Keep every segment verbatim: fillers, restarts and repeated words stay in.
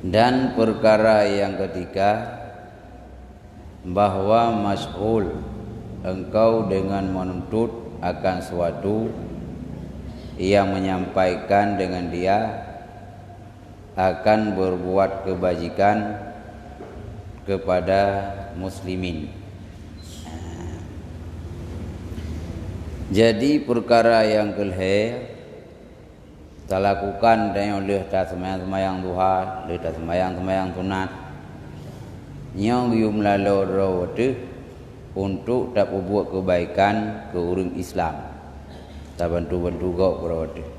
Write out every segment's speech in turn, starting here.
Dan perkara yang ketiga, bahwa masyghul engkau dengan menuntut akan suatu yang menyampaikan dengan dia akan berbuat kebajikan kepada muslimin. Jadi, perkara yang kelhée talakukan tanyoe lheueh taseumayang-seumayang duha, lheueh taseumayang-seumayang sunat. Nyoe geuyue meulaloe droe teuh untuk tapeubuet keubaikan keu ureuëng Islam, tabantu-bantu gob droe teuh.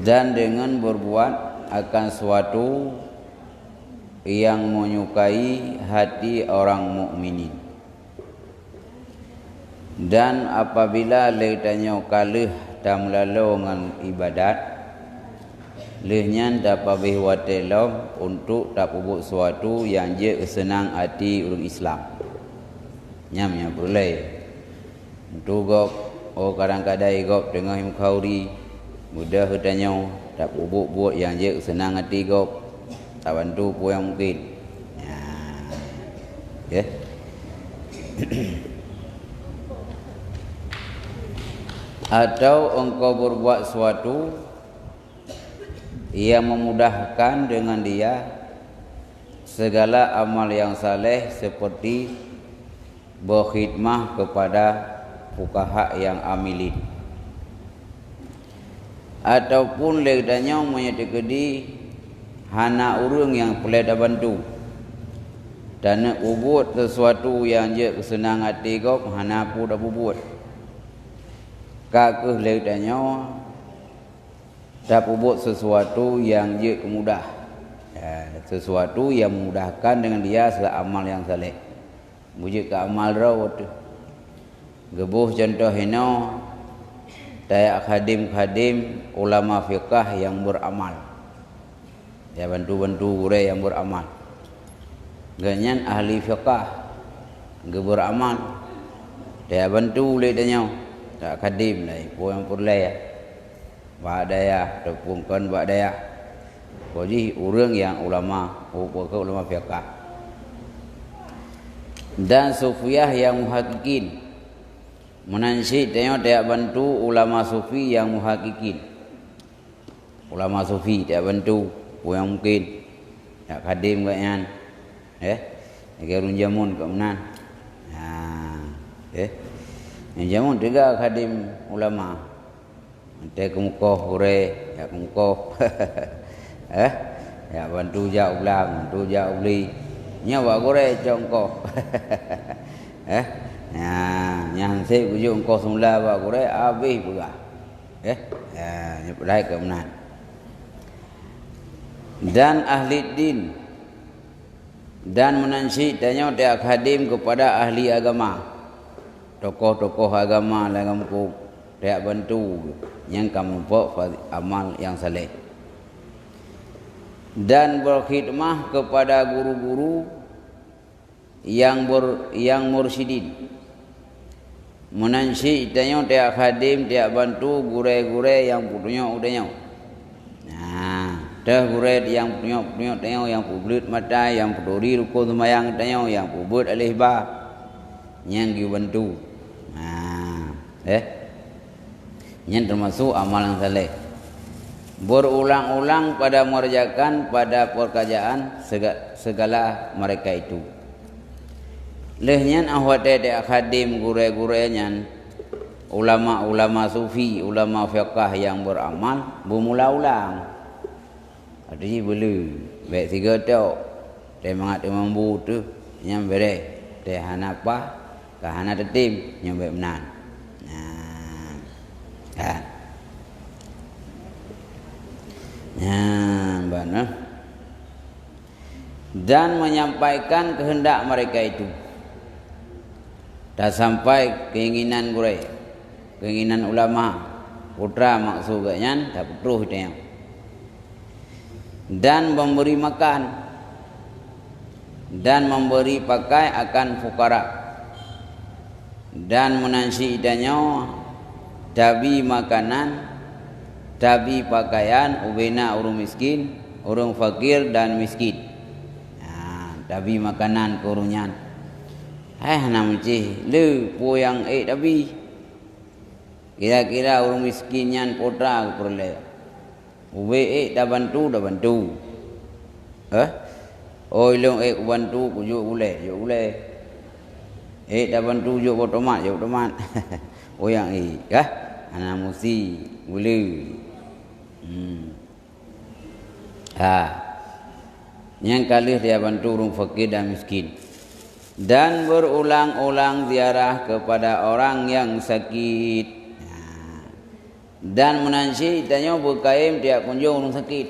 Dan dengan berbuat akan suatu yang menyukai hati orang mukminin. Dan apabila lé tanyoe ka lheueh tameulaloe ngon ibadat, lheueh nyan tapabéh watée lom untuk tapeubuet suatu nyang jeuet seunang até ureuëng Islam. Nyan nyang peureulée. Untuk gob, oh kadang-kadang gob teungoh meukauri, mudah geutanyoe tapeubuet-buet nyang jeuet seunang até gob, tabantu peue nyang mungken. Nah, ya. Atau engkau berbuat suatu yang memudahkan dengan dia segala amal yang saleh seperti berkhidmah kepada fukaha yang amilin. Ataupun lé tanyoe meunyoe teukeudi hana ureuëng nyang peureulée tabantu, taneuk peubuet sesuatu nyang jeuet keuseunang até gob hana peue tapeubuet. Ka kheueh lé tanyoe tapeubuet sesuatu nyang jeuet keumudah, ya, sesuatu nyang memudahkan dengan dia seamal nyang saleh. Beujeuet keu amal droe teuh. Geuboh cuntoh inoe, tajak khadem-khadem ulama fiqah nyang beuramal. Tabantu-bantu gurée nyang beuramal. Gobnyan ahli fiqah, geubeuramal. Tabantu lé tanyoe, tajak khadem lé peue nyang peureulée. Bak dayah ataupun kon bak dayah. Poh jih ureuëng nyang ulama, ulama fiqah. Dan sufiah nyang muhakikin. Meunan cit tanyoe tajak bantu ulama sufi nyang muhakikin. Ulama sufi tajak bantu, peue nyang mungken. Tajak khadem gobnyan. Eh, lagée ureuëng jameun keu meunan. Ha, eh. Nyang jameun teuga khadem ulama. Watée keumeukoh gurée, jak keumeukoh. Eh? Jak bantu jak u blang, bantu jak u bli. Nyoe bak gurée cok eungkoh. Eh? Nyan, nyan seb geujok eungkoh seumula bak gurée, habéh peugah. Eh? Ya, nyoe peulai keu meunan. Dan ahli din. Dan meunan cit tanyoe tajak khadem keupada ahli agama, tokoh-tokoh agama lam gampông, tajak bantu nyang ka mupok fa-, amal nyang saleh. Dan berkhidmah keupada guru-guru nyang ber-, nyang mursyidin. Meunan cit tanyoe tajak khadem, tajak bantu gurée-gurée nyang peutunyok u tanyoe. Nah, teuh gurée nyang peutunyok-peutunyok tanyoe, nyang peubleuet mata, nyang peuturi rukon seumayang tanyoe, nyang peubeuet aléh ba, nyang geubantu. Nah, eh. Nyan teumasok amal nyang saleh. Berulang-ulang pada mengerjakan pada pekerjaan sega-, segala mereka itu. Lheueh nyan, óh watée tajak khadem gurée-gurée nyan, ulama-ulama sufi, ulama fiqah nyang beuramal, beumula-ulang. Arti jih beuleu, bék sigoe tok. Teumangat teumambu teuh, nyan beureh. Teuh hana paih, ka hana teutem, nyoe bék meunan. Nah, kan. Nyan ban, eh. Dan menyampaikan kehendak mereka itu. Tasampai keinginan gurée, keinginan ulama, putra maksud geuh nyan tapeutroh tanyoe. Dan memberi makan, dan memberi pakai akan fukara. Dan meunan cit tanyoe tabi makanan, Tabi pakaian ubena ureuëng miskin, ureuëng fakir dan miskin. Ha, tabi makanan keu ureuëng nyan. Hai hana meucih le peue nyang ék tabi. Kira-kira ureuëng miskin nyan peue teuma geupeureulée. Ubé ék tabantu, tabantu. Eh? Oh, ilong ék kubantu, kujok gulée, jok gulée. Ék tabantu jok boh tomat, jok tomat. Oh, nyang ék, kah? Hana musti gulée. Hmm. Ha. Nyang ka lheueh tabantu ureuëng fakir dan miskin. Dan berulang-ulang ziarah kepada orang yang sakit. Ha. Dan meunan cit tanyoe beukayém tajak kunjong ureuëng sakét.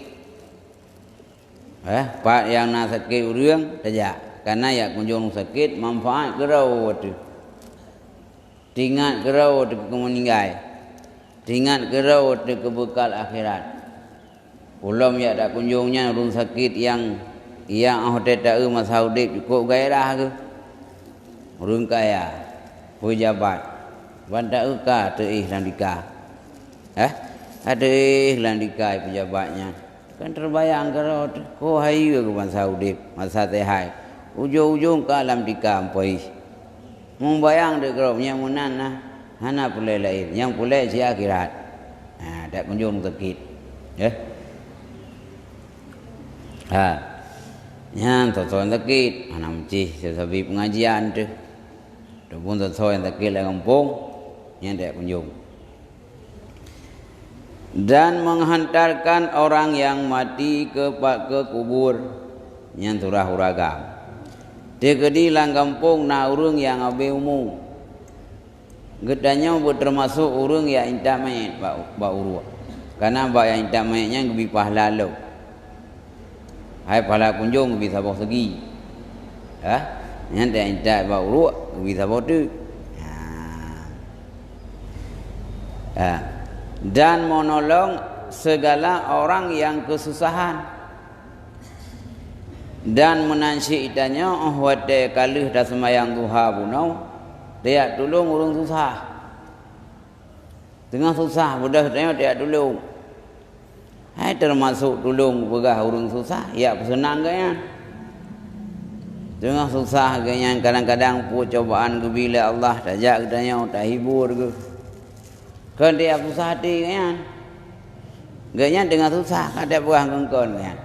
Eh, pat nyang na sakét ureuëng, tajak. Kareuna jak kunjong ureuëng sakét manfaat keudroe teuh. Teuingat keudroe teuh keu meuninggai. Teuingat keudroe teuh keu beukal akhirat. Ulôn jak takunjong nyan ureuëng sakét nyang, nyang óh watée taeu masa udeb cukôp gairah geuh. Ureuëng kaya, peujabat, ban taeu ka teuéh lam dika. Eh, ka teuéh lam dika peujabat nyan. Kan teubayang keudroe teuh, ko hayeue keu masa udeb, masa seuhat. Ujong-ujong ka lam dika meupaih. Mubayang deuh keudroe nyang meunan na, hana peureulée laén, nyang peureulée cit akhirat. Ha, takunjong sakét. Eh. Ha. Nyan soe-soe nyang sakét, hana meucih sabe-sabe peungajian teuh. Ataupun soe-soe nyang sakét lam gampông, nyan takunjong. Dan menghantarkan orang yang mati ke, ke kubur. Nyan surah ureuëng agam. Teukeudi lam gampông na ureuëng nyang habéh umu. Geutanyoe beuteumasok ureuëng nyang intat manyét bak, bak uruek. Kareuna bak nyang intat manyét nyan geubri pahala lom. Hai pahala kunjong geubri saboh seugi. Ha? Nyan nyang intat bak uruek geubri saboh teuk. Ha. Ha. Dan menolong segala orang yang kesusahan. Dan meunan cit tanyoe óh watée ka lheueh taseumayang duha bunoe, tajak tulông ureuëng susah. Teungoh susah beudôh tanyoe tajak tulông. Hai teumasok tulông peugah ureuëng susah, jak peuseunang gobnyan. Teungoh susah gobnyan kadang-kadang peue cobaan geubri lé Allah, tajak geutanyoe tahibur geuh. Kheun tajak susah até gobnyan. Gobnyan teungoh susah, ka tajak peugah keu kon gobnyan.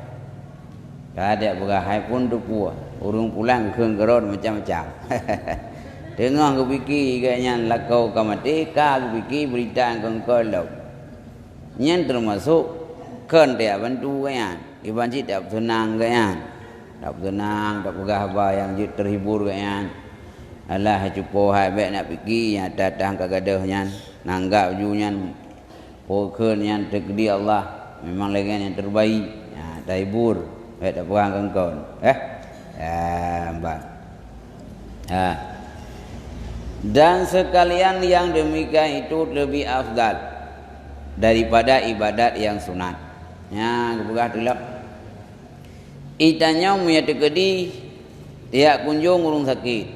Ka tajak peugah hai phon teupeue, ureuëng pulang kheun keurot macam-macam. Teungoh geupike gobnyan lakoe ka maté, ka geupike beurita keu kon lom. Nyan teumasok kheun tajak bantu gobnyan. Iban cit tapeuseunang gobnyan. Tapeuseunang, tapeugah haba nyang jeuet teuhibur gobnyan. Alah, cupo hai bék nak pike nyang ata-ata ka gadôh nyan. Nanggap ju nyan, peue kheun nyan teukeudi Allah. Memang lagée nyang terbaik. Ha, tahibur. Bék tapeugah keu kon. Eh? Ya, bah. Ha. Dan sekalian yang demikian itu lebih afdal daripada ibadat yang sunat. Nya, geupeugah tulak. Geutanyoe meunyoe teukeudi tajak kunjong ureuëng sakét,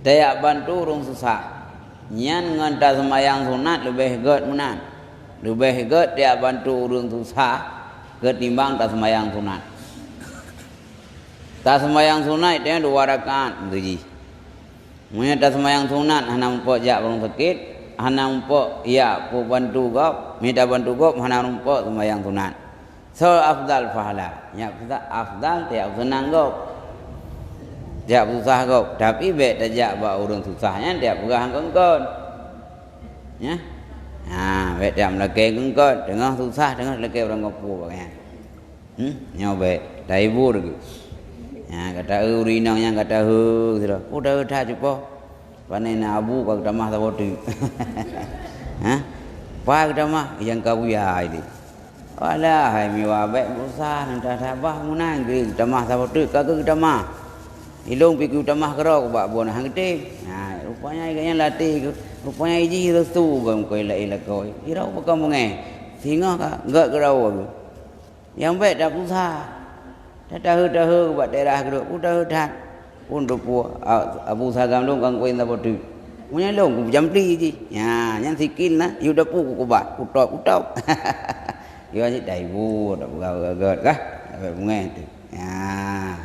tajak bantu ureuëng susah, nyan ngon taseumayang sunat leubeh gét meunan. Leubeh gét tajak bantu ureuëng susah ketimbang taseumayang sunat. Taseumayang sunat tanyoe dua rakaat beujih. Meunyoe taseumayang sunat hana muphom jak ureuëng sakét, hana muphom jak peubantu gob, mita bantu gob hana muphom seumayang sunat. Soe afdal pahala? Nyang afdal tajak peuseunang gob. Tajak peususah gob, tapi bék tajak bak ureuëng susah nyan tajak peugah keu kon. Nya? Ha, bék tajak meulakée keu kon, teungoh susah, teungoh lakée ureuëng gampông bak nyan. Hmm, nyoe bék tahibur geuh. Nyan gata eu ureuëng inong nyan gata heu sidroe. Peue taheu that cupo? Pane na abu ka geutamah saboh teuk. Ha? Peue geutamah? Nyang ka buya ini. Alah, hai miwa bék meusah, nyan that-that bah meunan geutamah saboh teuk ka geutamah. Ilong pih geutamah keudroe bak bunoe han geutem. Ha, rupanya gobnyan lateh geuh. Rupanya jih restu geuh meukeue laén lakoe. Irau pakon beungéh. Singoh ka gét keudroe geuh. Nyang bék tapeususah. Tataheu-taheu bak teurah keudroe, peue taheu that. Phon teupeue, a-, abu sagam lôn kan kuen saboh teuk. Meunyoe lôn kupeujampi jih. Nyan, nyan sikil na, yue dapu kukubat, kutop-kutop. Yue cit daibu, tak peugah gét kah? Bungéh tu. Nyan.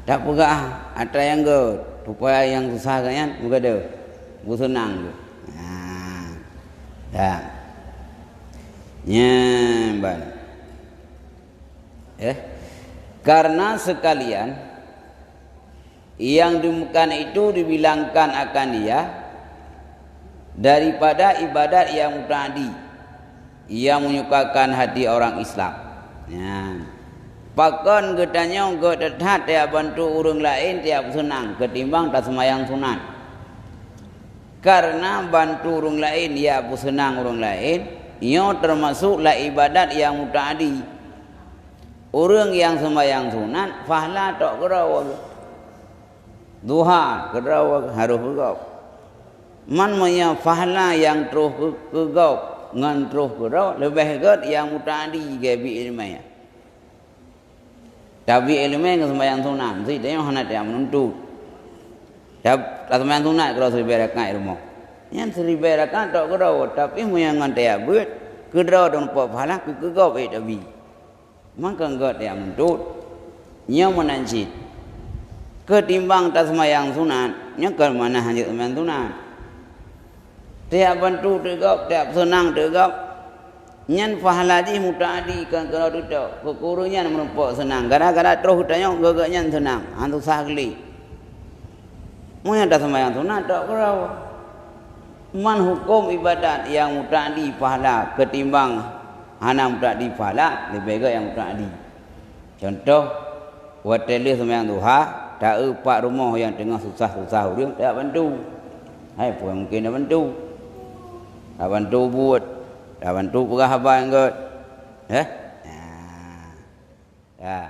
Tak peugah atra nyang gét, supaya nyang susah gét nyan meugadôh. Beuseunang geuh. Nyan. Dah. Nyan ban. Eh. Karena sekalian, yang demikian itu dibilangkan akan dia daripada ibadat yang mutaadi, yang menyukakan hati orang Islam. Nyan. Pakon geutanyoe gét that-that tajak bantu ureuëng laén tajak peuseunang ketimbang taseumayang sunat. Karena bantu ureuëng laén, ya peuseunang ureuëng laén, nyoe teumasok lam ibadat nyang mutaadi. Ureuëng nyang seumayang sunat, pahala tok keudroe. Duha keudroe harôh keu gob. Man meunyoe pahala nyang troh keu, keu gob ngon troh keudroe, leubeh gét nyang mutaadi geubi iéleumé. Tabi iéleumé ngon seumayang sunat, meusti tanyoe hana tajak meununtut. Tab-, taseumayang sunat keudroe siribée rakaat di rumoh. Nyan siribée rakaat tok keudroe, tapi meunyoe ngon tajak beuet, keudroe tamuphom pahala keu, keu gob ék tabi. Maka gét tajak meununtut. Nyoe meunan cit. Keutimbang taseumayang sunat, nyoe kon manah hanjeuet seumayang sunat. Tajak bantu teuk gob, tajak peuseunang teuk gob. Nyan pahala jih mutaadi kon keudroe teuh tok. Keu ureuëng nyan meurumpok seunang. Gara-gara troh tanyoe geuh-geuh nyan seunang, han susah gleh. Meunyoe taseumayang sunat tok keudroe. Man huköm ibadat nyang mutaadi pahala keutimbang hana mutaadi pahala, leubeh gét nyang mutaadi. Cuntoh, watée lheueh seumayang duha, taeu pat rumoh nyang teungoh susah-susah ureuëng, tajak bantu. Hai, peue mungken tabantu? Tabantu buet, tabantu peugah haba nyang gét. Eh? Nah. Ya.